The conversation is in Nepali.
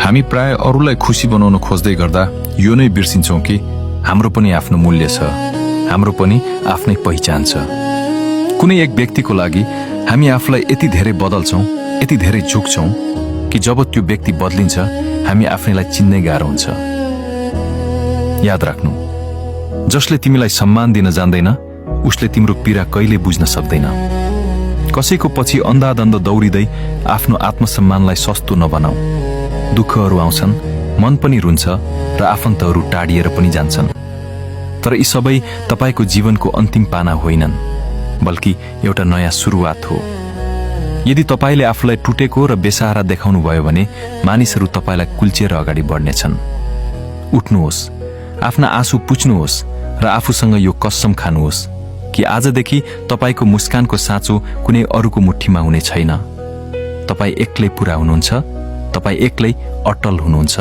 हामी प्राय अरूलाई खुसी बनाउन खोज्दै गर्दा यो नै बिर्सिन्छौं कि हाम्रो पनि आफ्नो मूल्य छ, हाम्रो पनि आफ्नै पहिचान छ। कुनै एक व्यक्तिको लागि हामी आफूलाई यति धेरै बदल्छौं, यति धेरै झुक्छौं कि जब त्यो व्यक्ति बदलिन्छ हामी आफैलाई चिन्नै गाह्रो हुन्छ। याद राख्नु, जसले तिमीलाई सम्मान दिन जान्दैन उसले तिम्रो पीडा कहिले बुझ्न सक्दैन। कसैको पछि अन्धाधन्द दौडिँदै आफ्नो आत्मसम्मानलाई सस्तो नबनाऊ। दुःखहरू आउँछन्, मन पनि रुन्छ र आफन्तहरू टाढिएर पनि जान्छन्, तर यी सबै तपाईको जीवनको अन्तिम पाना होइनन्, बल्कि एउटा नयाँ सुरुवात हो। यदि तपाईले आफूलाई टुटेको र बेसहारा देखाउनु भयो भने मानिसहरू तपाईलाई कुल्चिएर अगाडि बढ्नेछन्। उठ्नुहोस्, आफ्ना आँसु पुछ्नुहोस् र आफूसँग यो कसम खानुहोस् कि आजदेखि तपाईको मुस्कानको साँचो कुनै अरूको मुठ्ठीमा हुने छैन। तपाई एक्लै पूरा हुनुहुन्छ, तपाई एक्लै अटल हुनुहुन्छ।